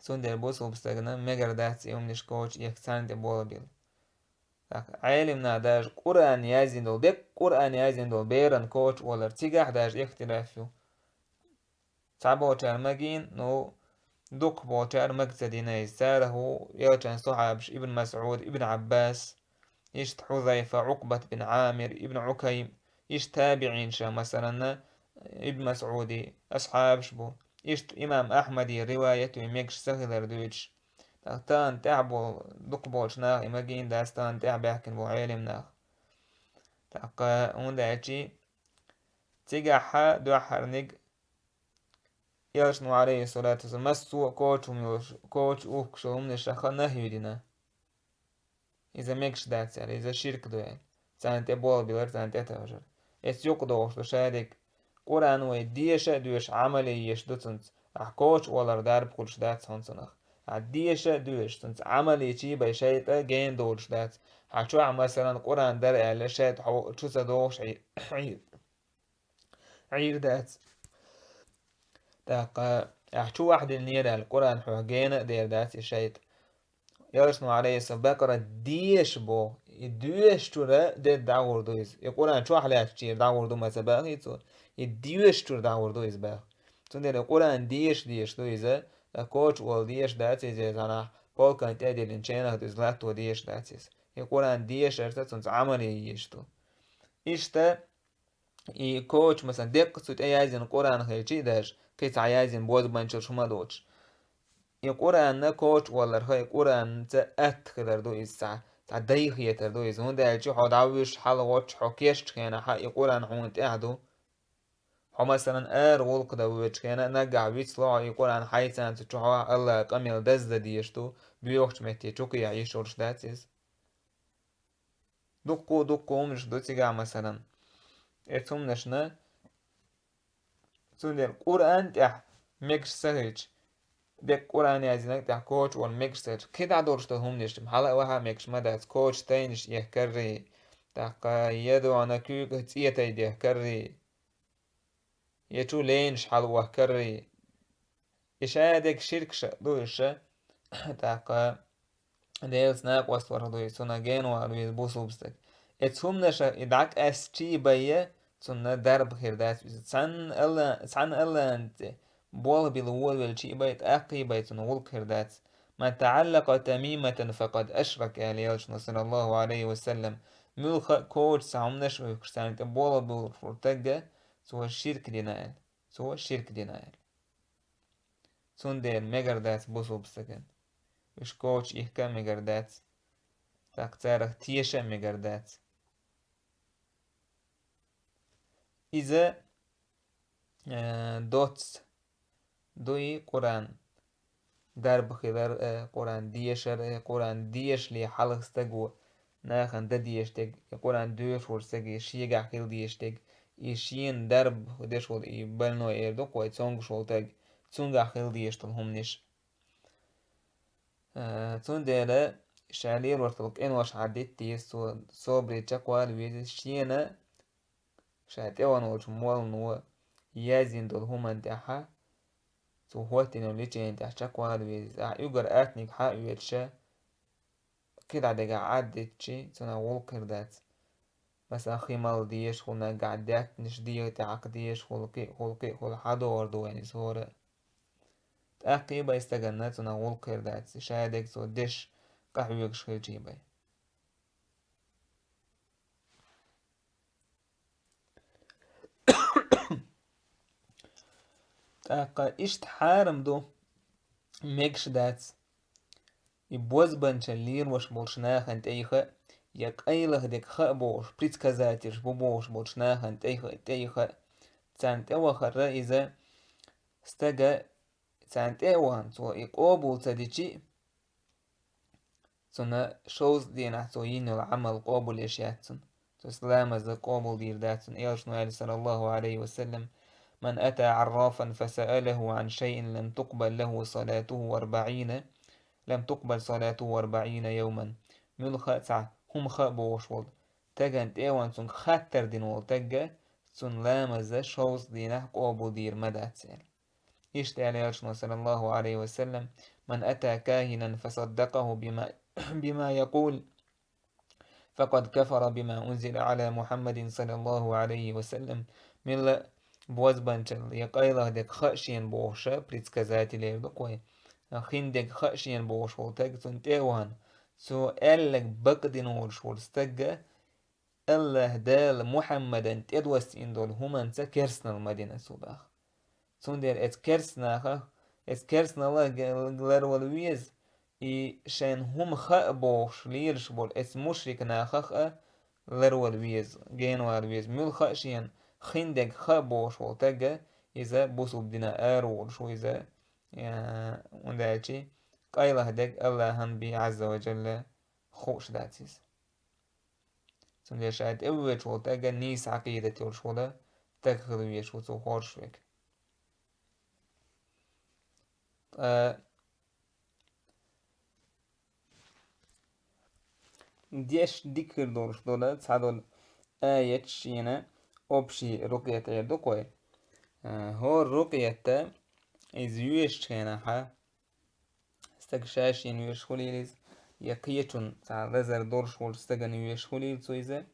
Цундела бусулба стагана мегар дац и хӀуманаш коча ихка, царна тӀе болабелла. ТӀаккха Ӏелимна даже Къуръан яздина долу, деккъа Къуръан яздина долу беран коча олар, цигахь даже ихтилаф ю. Цхьаболчара магийна, ну, дукхахболчара мага ца дина иза. Царах ву элчан сахьабаш Ибн МасӀуд, Ибн Ӏаббас, иштта Хьузайфа, Ӏукъбат бин Ӏамир, Ибн Ӏукайм, иштта табиӀинша, масалан, Ибн МасӀуди асхьабаш бу. Иштта имам Ахьмади риваят ву мегаш ца хилар дуьйцуш. ТӀаккха тахана тӀаьхьа болу дукхахболчу наха и магийна дац, тахана тӀаьхьа баьхкина болу Ӏелим нах. ТӀаккха хӀунда аьлча цигахьа дуьххьарниг Элчано, Ӏалайхиссалату вассалам, массо а коча хӀума йолуш, коча ухкуш йолу хӀуманашха нахью дина. Иза мегаш дац аьлла, иза ширк ду аьлла. Царна тӀе болабелар, царна тӀетовжар. Эцу юкъадогӀуш ду шадерг, Къуръан вай деша а доьшуш, Ӏамал а еш ду цунца. Ахь коча олар дарба хуьлуш дац хьуна цунах. Хьа деша а доьшуш, цунца Ӏамал йича бен шайтӀа гена долуш дац. Хьа чохь, масалан, Къуръан дара аьлла, шайтӀа хьо чу ца догӀуш Ӏийр, Ӏийр, Ӏийр дац. ТӀаккха ахь чу вахдинера аьлла, Къуръан хьох гена а дер дац и шайтӀа. Элчано, алейхиссалам, Бакъара деша боху, и доьшучуьра де дӀагӀур ду иза. И Къуръан чохь лаьттачуьра дӀагӀур ду ма ца боху цо, и доьшучуьра дӀагӀур ду иза боху. Цундела и Къуръан деша, деша ду иза, ткъа коча олу деша дац иза, иза нах полкан тӀе а диллина ченах ду иза, латто деша дац иза. И Къуръан дешарца цунца Ӏамал ян езаш ду. Иштта и коча, масалан, деккъа цу тӀе яздина Къуръан хилча а даже, кхин цхьа яздина бозбанчаллаш хӀума доцуш. И Къуръанна коча олларх, и Къуръанца атта хилар ду иза, цхьа, цхьа дай хетар ду иза, хӀунда аьлча хьо дӀавуьйш хьалагӀоттуш, хьо кеччачу хенахь и Къуръан хьуна тӀехь ду. Хьо, масалан, ара гӀуллакх дан воьдучу хенахь, наггахь вицло хьо и Къуръан хьайца цу чохь, Аллахьан къамел даздан дезаш ду, боьхачу метте чу кхехьа йиш йолуш дац иза. Дуккха а, дуккха а хӀуманаш ду цигахь, масалан. Эцу хӀуманашна, цундела Къуръан тӀехь мегаш ца хилча, деккъа Къуръан яздинарг тӀехь коча олла мегаш ца хилча, кхидӀа долуш долу хӀуманаш хьала а ваха а мегаш ма дац, коча тайнаш ехкаррий, тӀаккха я догӀана куьйга цӀе тай дехкаррий, я чу лейнаш хьалавохкаррий. И шадерг ширкаш а ду иша, тӀаккха Делаца накъост варх ду иза, цунах гена ваха веза бусулба стаг. Эцу хӀуманаша и дӀакъаьстчий бен, цунна дарба хир дац иза. Цхьана Алла-, цхьана Аллахьан цӀе болх билла вон велчий бен, тӀаккхий бен, цунна гӀуллакх хир дац. «Ман таӀаллакъа тамиматан факъад ашрак», аьлла Элчано, саллаллаху Ӏалайхи ва саллам. Муьлхха а коча цхьа хӀуманаш а хӀуьттуш, царна тӀе болх болуш волу стагга, цо ширк дина аьлла. Цо ширк дина аьлла. Цундела мегар дац бусулба стагана. Уьш коча ихка а мегар дац. ТӀаккха царах теша а мегар дац. Иза, э, доцца ду и Къуръан дарба хилар а, Къуръан дешар а, Къуръан дешале хьалха стаго нахана дан дезаш дерг, и Къуръан доьшуш волу стаге шегахь хила дезаш дерг, и шена дарба деш волу и больной эр ду-кх вай, цомгуш волу стаг, цуьнгахь хила дезаш долу хӀуманаш. Э, цундела ша лелош долу къинош хьадитта деза цо, собаре чекхвала веза, шена ша тӀеван волчу моллано яздина долу хӀуманна тӀехь, цо хӀоттийна йолу лечени тӀехь чекхвала веза иза. Ахь уьгар аттаниг хьа а оьцуш, кхидӀа дегахь Ӏаддитчи, цунах гӀуллакх хир дац. Масала, хи мала дезаш хуьлу, наггахь даьттанаш дегӀа тӀе хьакха дезаш хуьлу, кхин а хуьлу, кхин а хуьлу, хьадогӀур ду вайна иза хӀора. ТӀаккхий бен стаганна цунах гӀуллакх хир дац, шадерг цо деш къахьоьгуш хилчий бен. ТӀаккха иштта хьарам ду, мегаш дац, и бозбанчалла лелош болчу нахана тӀе йиха а, я къайлаха дерг хаа бохуш, предсказательш бу бохуш болчу нахана тӀе йиха, тӀе йиха а. Царна тӀе вахара иза стага, царна тӀе а вахана, цо и къобал ца дичи а, цунна шовзткъа дийнахь цо йина йолу Ӏамал къобалъеш яц цунна. Цо ламаз къобалдийр дац цунна. Элчано аьлла, саллаллаху Ӏалайхи ва саллам: «Ман ата Ӏаррафан фасаалаху Ӏан шайин лам тукъбал лаху салатуху арбаӀина, лам тукъбал салатуху арбаӀина йовман». Муьлхха а цхьа хӀума хаа бохуш волу стагана тӀе а ван, цуьнга хаттар дина волу стагга, цунна ламаз шовзткъа дийнахь къобалдийр ма дац аьлла. Иштта аьлла Элчано, саллаллаху Ӏалайхи ва саллам: «Ман ата кахинан фасаддакъаху бима, бима якъул, факъад кафара бима унзила Ӏала Мухаммадин, саллаллаху Ӏалайхи ва саллам». Милла бозбанчалла я къайлаха дерг хаа шена бохуша, предсказатель эр ду-кх вай, хин дерг хаа шена бохуш волу стаг цунна тӀе а ван, цо аьлларг бакъдина волуш волу стагга, Аллаха Дала Мухьаммадан тӀедоссийна долу хӀуманца керстанал ма дина цо баха. Цундела эцу керстанахах, эцу керстаналлах ларвала веза, и шайна хӀума хаа бохуш лелаш болу эцу мушрик нахах а ларвала веза, генавала веза. Муьлхха а шена хин дерг хаа бохуш волу стагга, иза бусулба дина ара волуш ву иза, я, хӀунда аьлча къайлаха дерг Аллахьан бен, Ӏазза ва Джалла, хууш дац иза. Цундела ша тӀе а воьдуш волу стаг нийса Ӏакъидат йолуш волу стаг хила везаш ву цо хоржуш верг. Ткъа деш дика хир долуш долу цхьадолу аяташ шена общий рукъет эр ду кхой. Э, хӀора рукъета иза йоьшучу хенахьа, стаг ша-шена йоьшуш хуьлийла иза, я кхечунна цхьа лазар долуш волчу стагана йоьшуш хуьлийла цо иза.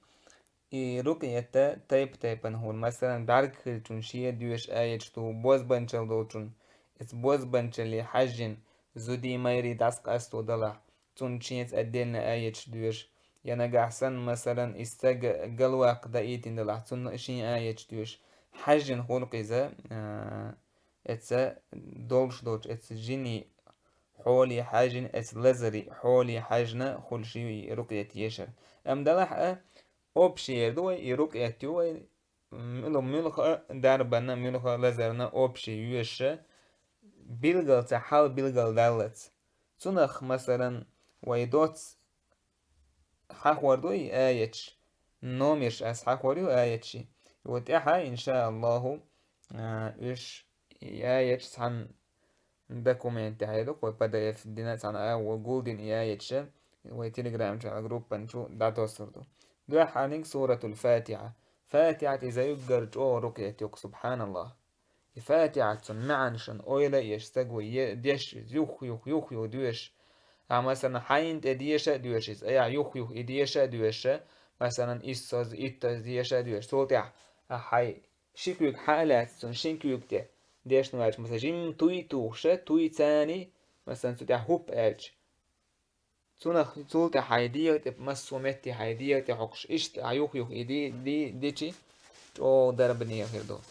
И рукъета тайп-тайпана хуьлу, масалан, бӀаьрг хиллачунна шен доьшу аяташ ду, бозбанчалла долчунна, иза бозбанчалле хьаьжжина, зудий, майрий дӀасакъасто далахь, цунна шеца отдельно аяташ доьшу. Я нагахь санна, масалан, и стаг галваккха даийтина далахь, цунна шен аяташ доьшу. Хьаьжжина хуьлу-кх иза, а, эца долуш долчу, эца жинийн хьоле хьаьжжина, эца лазарийн хьоле хьаьжжина хуьлуш ю и рукъет ешар. Амма делахь а, общий эр ду вай, и рукъет ю вай, муьлха, муьлха а дарбанна, муьлха а лазарна общий йоьшуш, билггал ца хьал билггал даллалц. Цунах, масалан, вай доцца хьахор ду и аяташ, номерш ас хьахор ю аяташи. И вот тӀаьхьа, иншааллаху, а, уьш и аяташ цхьана документ тӀехь ду, кхой П Д Ф дина цхьана а, вай гулдина и аяташ, вай Telegram чу, группан чу дӀатосур ду. Дуьххьарниг суратул Фатиха. Фатихат иза юггар чӀогӀа рукъет ю-кх, субханаллах. И Фатихат цунна маьӀнашна ойла а еш, стаг ву е-, деш иза, юх-юх, юх-юх доьшуш. Ахьа, масалан, хьайна тӀе деша а доьшу иза, айхьа юх-юх и деша а доьшу, масалан, иссаза, иттаза деша а доьшу. Цул тӀаьхьа ахьа хьайн ши куьйга хьа а лаьцна, цунна шин куьйга тӀе дешна ваьлча, масалан, жимма туй тухуша, туй цани, масалан, цу тӀехь хӀуп аьлча. Цунах цул тӀе хьайн дегӀа тӀе, массо а метте хьайн дегӀа тӀе хьокхуш, иштта хьан юх-юх и ди-, ди-, дичи, чӀогӀа дарбане хир ду.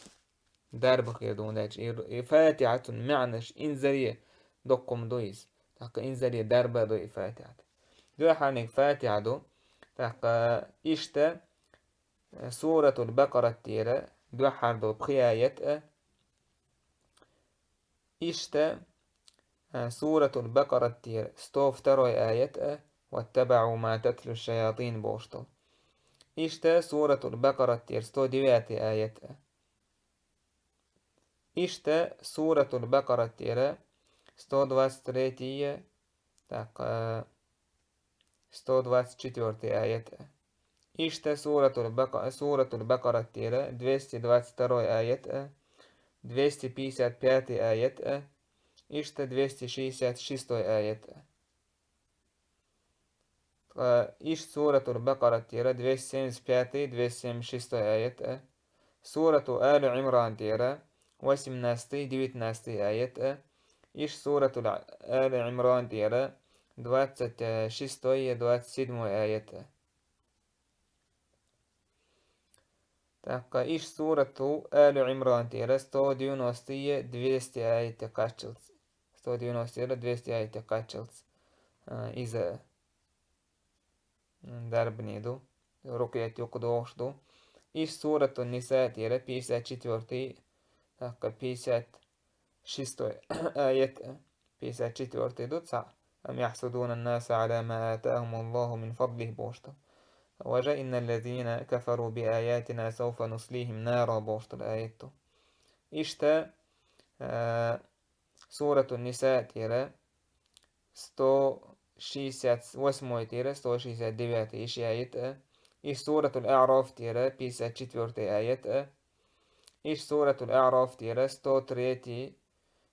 Дарба хир ду, хӀунда аьлча и, и Фатихат цунна маьӀнаш инзаре доккхум ду иза. ТӀаккха инзаре дарба ду и Фатихат. Дуьххьарниг Фатиха ду. ТӀаккха иштта, э, суратул Бакъарат тӀера дуьххьара долу пхи аят а, иштта, а, суратул Бакъарат тӀера сто второй аят а, «واتبعوا ما تتلو الشياطين» бохуш долу. Иштта суратул Бакъарат тӀера сто девятый аят а. Иштта суратул Бакъарат тӀера сто двадцать третий, тӀаккха сто двадцать четвёртый аят а. Иштта суратул Бакъа-, суратул Бакъарат тӀера двести двадцать второй аят а, двести пятьдесят пятый аят а, иштта двести шестьдесят шестой аят а. Ткъа иштта суратул Бакъарат тӀера двести семьдесят пятый, двести семьдесят шестой аят а. Сурату Али Имран тӀера восемнадцатый, девятнадцатый аят а. Иштта сурату Али Имран тӀера двадцать шестой, двадцать седьмой аят а. ТӀаккха иштта сурату Али Имран тӀера сто девяностый, двести аят тӀе кхаччалц. Сто девяностый тӀера двести аят тӀе кхаччалц. А, иза дарбане ду, рукъет юкъа догӀуш ду. Иштта сурату Ниса тӀера пятьдесят четвёртый, тӀаккха пятьдесят шестой аят а, пятьдесят четвёртый ду цхьаъ. «أم يحسدون الناس على ما آتاهم الله من فضله» бохуш ду. «وجاء إن الذين كفروا بآياتنا سوف نصليهم نارا» бохуш долу аят ду. Иштта, а, сурату Ниса тӀера сто шестьдесят восьмой тӀера сто шестьдесят девятый иши аят а, и суратул А'раф тӀера пятьдесят четвёртый аят а, и суратул А'раф тӀера сто третий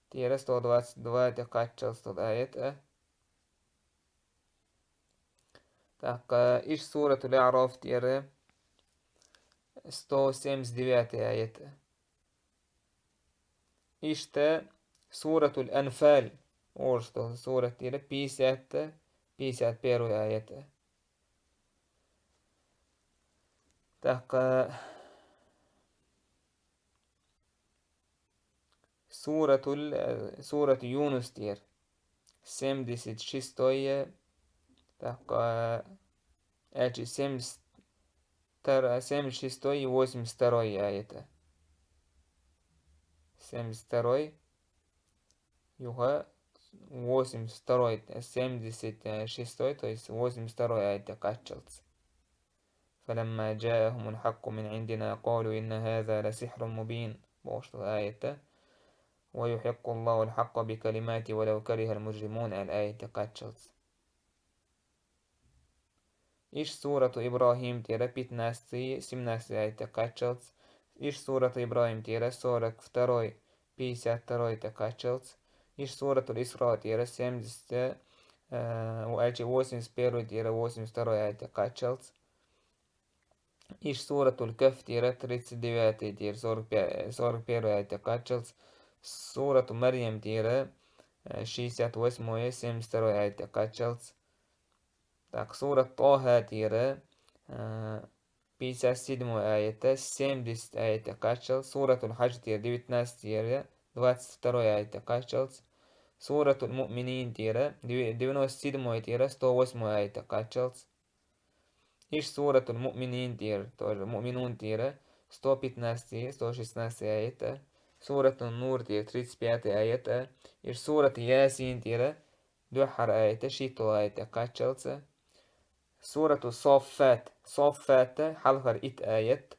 тӀера сто двадцать два тӀе кхаччалц долу аят а. ТӀаккха иштта суратул А'раф тӀера сто семьдесят девятый аят а. Иштта суратул Анфал, орус долу сурат тӀера пятьдесят, пятьдесят первый аят а. ТӀаккха суратул, э, сурату Юнус тӀера семьдесят шестой, тӀаккха, э, аьлча семьдесят втор-, семьдесят шестой и восемьдесят второй аят а. Семьдесят второй, юха восемьдесят второй, семьдесят шестой, то есть восемьдесят второй аят тӀе кхаччалц. «فلما جاءهم الحق من عندنا قالوا إن هذا لسحر مبين» бохуш долу аят а. «ويحق الله الحق بكلماته ولو كره المجرمون» аьлла аят тӀе кхаччалц. Иш сурату Ибрахим тӀера пятнадцатый, семнадцатый аятта кхаччалц. Иш сурату Ибрахим тӀера сорок второй, пятьдесят второй аятта кхаччалц. Иш сурату Исра тӀера семьдесят, э, аьлча восемьдесят первый тӀера восемьдесят второй аятта кхаччалц. Иш сурату Кахф тӀера тридцать девятый тӀера сорок пять, сорок первый аятта кхаччалц. Сурату Марьям тӀера, э, шестьдесят восьмой, семьдесят второй аятта кхаччалц. Так, сурат Тоха тӀера, э, пятьдесят седьмой аятта, семьдесят аятта кхаччалц. Суратул Хадж тӀера девятнадцать тӀера, двадцать второй аятта кхаччалц. Суратул Муъминин тӀера дев-, девяносто седьмой тӀера сто восьмой аятта кхаччалц. Иш суратул Муъминин тӀера, тоже Муъминун тӀера сто пятнадцатый, сто шестнадцатый аятта. Суратун Нур тӀера тридцать пятый аятта. Иш сурат Ясин тӀера дуьххьара аятта, шийтталгӀа аятта кхаччалца. Сурату Соффат. Соффат хьалхара итт аят.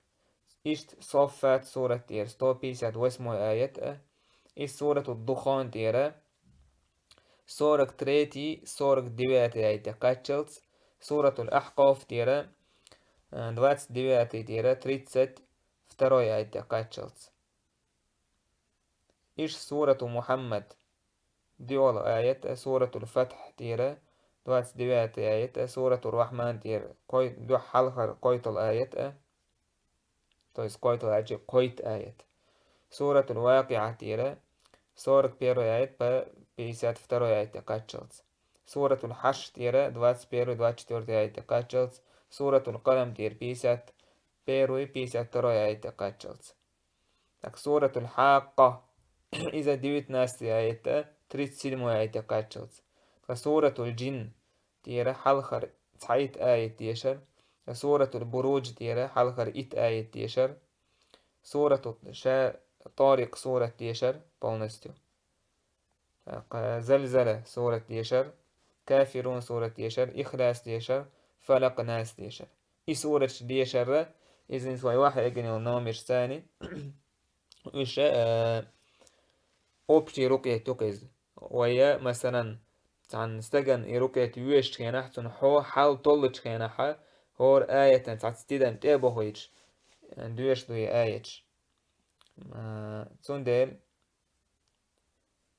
Иштта Соффат сурат тӀера сто пятьдесят восьмой аят а. Иш сурату Духан тӀера сорок третий, сорок девятый аятта кхаччалц. Суратул Ахкъаф тӀера, э, двадцать девятый тӀера тридцать второй аятта кхаччалц. Иш сурату Мухаммад, диъолгӀа аят а, суратул Фатхь тӀера двадцать девятый аят а, сурату Рахман тӀера кхой-, дуьххьалхара кхойтталгӀа аят а, то есть кхойтталгӀа аьлча кхойтта аят. Суратул Вакъиъа тӀера сорок первый аят по пятьдесят второй аятта кхаччалц. Суратул Хьашр тӀера двадцать первый, двадцать четвёртый аятта кхаччалц. Суратул Къалам тӀера пятьдесят первый, пятьдесят второй аятта кхаччалц. Так, суратул Хьаккъа, иза девятнадцатый аят а, тридцать седьмой аятта кхаччалц. Ткъа суратул Джин тӀера хьалхара цхьайтта аят дешар. Ткъа суратул Буруджа тӀера хьалхара итт аят дешар. Суратул Ша-, Тарикъ сурат дешар полностью. Так, Залзала сурат дешар, Кафирун сурат дешар, Ихлас дешар, Фалакъ, Нас дешар. И сураташ дешар, иза вай вахьа эгина йолу номерш цани, уьш, э, общий рукъет ю-кх иза. Вай, масалан, цхьана стагана и рукъет воьшучу хенахь, цунна хьо-, хьал толлучу хенахь, хӀора аятан цхьацца тидам тӀе а бохуьйтуш, э, доьшуш ду и аяташ. Э, цундела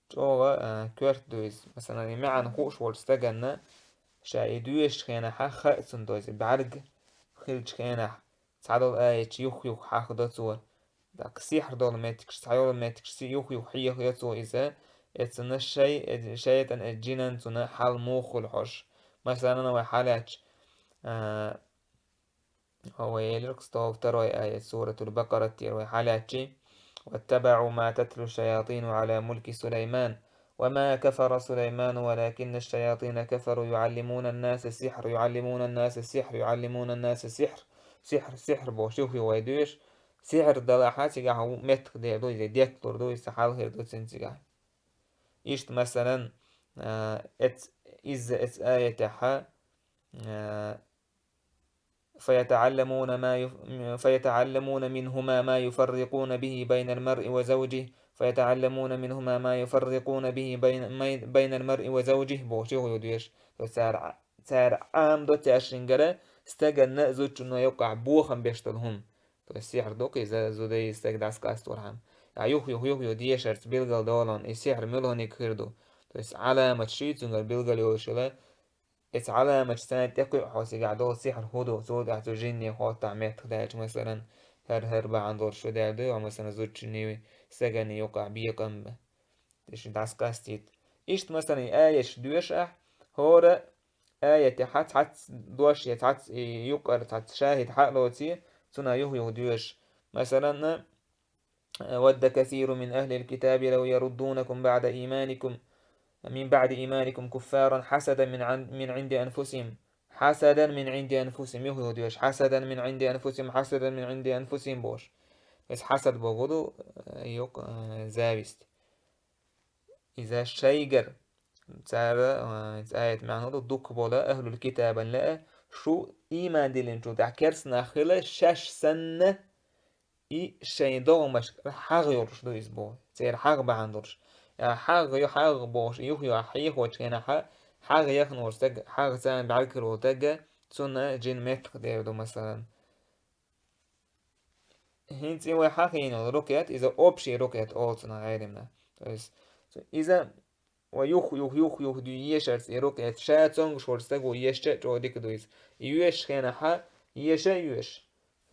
чӀогӀа, а, коьрта ду иза. Масалан, и маьӀна хууш волчу стаганна ша и доьшучу хенахь хаьа цунна, то есть бӀаьрг хиллачу хенахь цхьадолу аяташ юх-юха хьахадо цо. ТӀаккха сихьр долу меттигаш, цхьайолу меттигаш юх-юха хьехайо цо иза. Эцунна шай-, э, шайтӀан, э, джинан цунна хьал муха хуьлу хьожуш. Масалан, вай хьалаьцча, а, Вай элира-кх сто второй аят, суратул Бакъарат тӀера вай хьалаьцчи: «واتبعوا ما تتلو الشياطين على ملك سليمان وما كفر سليمان ولكن الشياطين كفروا يعلمون الناس السحر، يعلمون الناس السحر، يعلمون الناس السحر». Сихьр, сихьр бохуш юх-юха вай доьшу. Сихьр далахь цигахь меттах дер ду, иза детталур ду, иза хьалхар ду цуьнан цигахь. Иштта, масалан, а, эц-, изза эцу аятехь, а, فيتعلمون ما يف-، فيتعلمون منهما ما يفرقون به بين المرء وزوجه، فيتعلمون منهما ما يفرقون به بين، بين المرء وزوجه бохуш юха ю доьшу. То есть цара, цара Ӏамадо цаьршингара стаганна а, зудчунна а юккъахь бохам беш долу хӀума. То есть сихьр ду-кх иза, зударий, стаг дӀасакъастархьама. Ахьа юха-юха, юха-юха дешарца билгал долу хьуна, и сихьр муьлханиг хир ду. То есть Ӏаламаташ ю цуьнгара билгал йолуш йолу, Эцу Ӏаламаташца тӀекхуьу хьо цигахь долу сихьр хӀун ду, цул тӀаьхьа цу жинне хоттахь меттах даьлча, масалан, хӀара-хӀара бахьана долуш шу даьлла дуй, масалан, зудчунний, стаганний юккъахь бекъам бан. Тиша дӀасакъастийта. Иштта, масалан, и аяташ доьшу ахь, хӀора аятехь цхьацца дош я цхьацца и юккъара цхьацца шахӀид хьа а лоций, цунах юха-юха доьшу. Масалан, ود كثير من أهل الكتاب لو يردونكم بعد إيمانكم، من بعد إيمانكم كفارا حسدا من عن-، من عند أنفسهم. حسدا من عند أنفسهم. Юха-юха доьшу. حسدا من عند أنفسهم، حسدا من عند أنفسهم бохуш. Иза хьасад боху ду, э, юкъ, э, зависть. Иза шайгара, цара, э, иза аят маьӀна ду, дукха бола ахӀлул китабан лаа, шу ийман диллинчул тӀаьхьа керстанах хила, шаьш санна, и шайн догӀмашкара хьагӀ йолуш ду иза боху. Церан хьагӀ бахьана долуш. Я хьагӀ ю, хьагӀ бохуш, юха-юха хьехочу хенахь, хьагӀ яхна волу стаг, хьагӀ царна бӀаьрг хир волу стаг, цунна жин меттах дер ду, масалан. ХӀинца и вай хьахийна йолу рукъят, иза общий рукъят олу цунах гӀайримна. То есть, иза вай юх, юх, юх, юх дуй ешарца и рукъят, ша цуьнгаш волу стага ешча а чӀогӀа дика ду иза. И йоьшучу хенахь еша а йоьшу.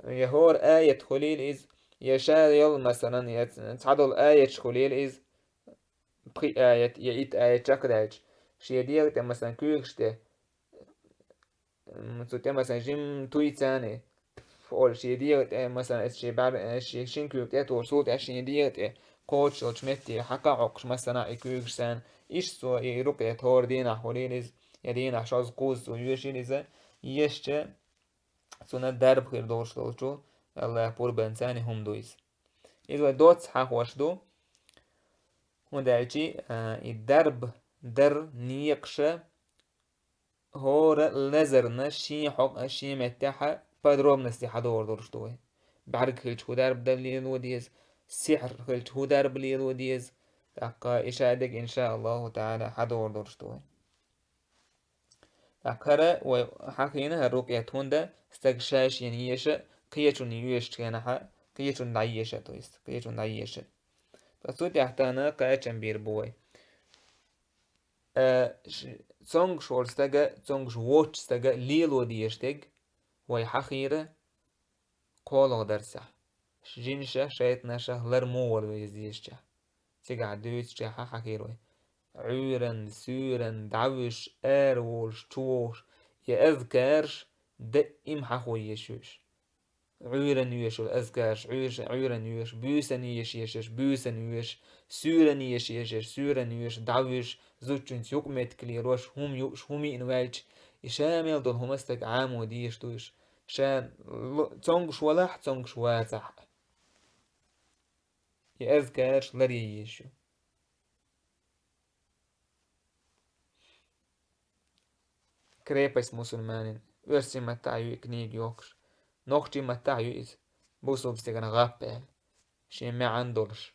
Я хӀора аят хуьлийла иза, я ша йолу, масалан, я цхьадолу аяташ хуьлийла иза, пхи аят, я итт аят чекхдаьлча, шен дегӀа тӀе, масалан, куьйгаш тӀе, м, цу тӀе, масалан, жим туй царна, олуш шен дегӀа тӀе, масалан, иза шен бӀаьр-, э, шен шин куьйга тӀе а тухуш, цул тӀаьхьа шен дегӀа тӀе кхочуш йолчу метте хьакха а хьокхуш, масала, и куьйгаш царна, иштта цо и рукъят хӀора дийнахь хуьлийла иза, я дийнахь шозза, кхузза цо йоьшийла иза, ешча, цунна дарба хир долуш долчу, Аллахь пурбанца хӀума ду иза. Иза вай доцца хьахош ду, хӀунда аьлча, а, и дарба дар некъаша хӀора лазарна шен хьокъ-, шен меттехь подробности хьадогӀур долуш ду вай. БӀаьрг хилча хӀун дарба дан лело деза, сихьр хилча хӀун дарба лело деза, тӀаккха и шадерг, иншааллаху таӀала, хьадогӀур долуш ду вай. ТӀаккха хӀара вай хьахийна хӀара рукъят, хӀунда стаг ша шена еша, кхечунна йоьшучу хенахь, кхечунна дӀаеша, то есть, кхечунна дӀаеша. Ткъа цу тӀехь тахана кхачам бийр бу вай. Э, ш-, цуьнгаш волу стага, цуьнгаш воцучу стага лело дезаш дерг вай хьахийра кхоалгӀа дарсехь. Жинашах, шайтӀанашах лар муха вала веза дезачехь. Цигахь дуьйцучехь хьахийра вай. Ӏуьйранна, суьйранна, дӀавуьжуш, араволуш, чувогӀуш, и азкараш даим хьахо езаш ю уьш. Ӏуьйранна йоьшу азкараш, Ӏуьйш-, Ӏуьйранна йоьшу, буьйсанна еша ешарш, буьйсанна йоьшу, суьйранна еша ешарш, суьйранна йоьшу, дӀавуьжуш, зудчуьнца юкъаметтиг лелош, хӀума юуш, хӀума йиъна ваьлча, и ша мел долу хӀума стаг Ӏамо дезаш ду уьш. Ша ло-, цуьнгаш валахь а, цуьнгаш вацахь а. И азкараш ларъян езаш ю. «Крепость мусульманин». Оьрсийн маттахь ю и книга йохкуш. Нохчийн маттахь ю иза. «Бусулба стеган гӀап» аьлла. Шен маьӀна долуш.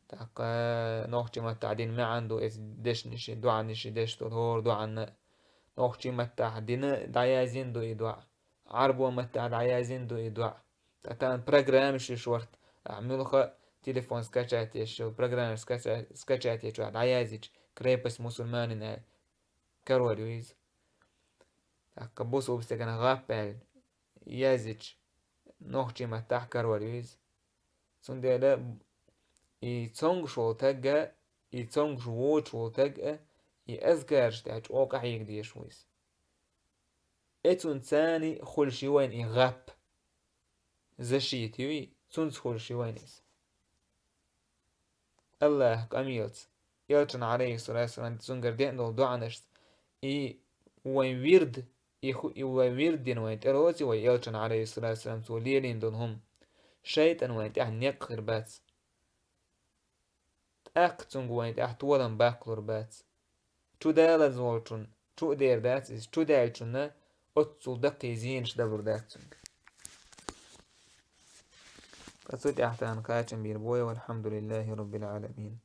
ТӀаккха нохчийн маттахь дина маьӀна ду иза дешнаш, доӀанаш деш долу хӀора доӀанна. Нохчийн маттахь дина дӀаяздина ду и доӀа. Ӏарбо маттахь дӀаяздина ду и доӀа. Ткъа тахана программаш ю шорта, ахь муьлхха телефон скачать еш, программаш скача-, скачать ечохь дӀаяздича, «Крепость мусульманин» аьлла, карор ю иза. ТӀаккха «Бусулба стеган гӀап» аьлла яздича, нохчийн маттахь карор ю иза. Цундела и цуьнгаш волу таг а, и цуьнгаш воцуш волу таг а, и азкараш тӀехь чӀогӀа къахьега дезаш ву иза. Эцунца хуьлуш ю вайна и гӀап. Защита ю и, цунца хуьлуш ю вайна иза. Аллахь къамелаца, элчан, Ӏалайхиссалату вассалам, цуьнгара деана долу доӀанашца, и вайн вирд, и ху-, и вайн вирд дина вайн тӀелоций вай элчан, Ӏалайхиссалату вассалам, цо лелийна долу хӀума. ШайтӀан вайн тӀехь некъ хир бац. ТӀаккха цуьнга вайн тӀехь толам баккхалур бац. Чу далаза волчунна чу а дер дац иза, чу даьллачунна оццул даккхий зенаш далур дац цуьнга. Ткъа цу тӀехь тахана кхачам бийр бу вай, валхьамдулиллахи роббил Ӏаламин.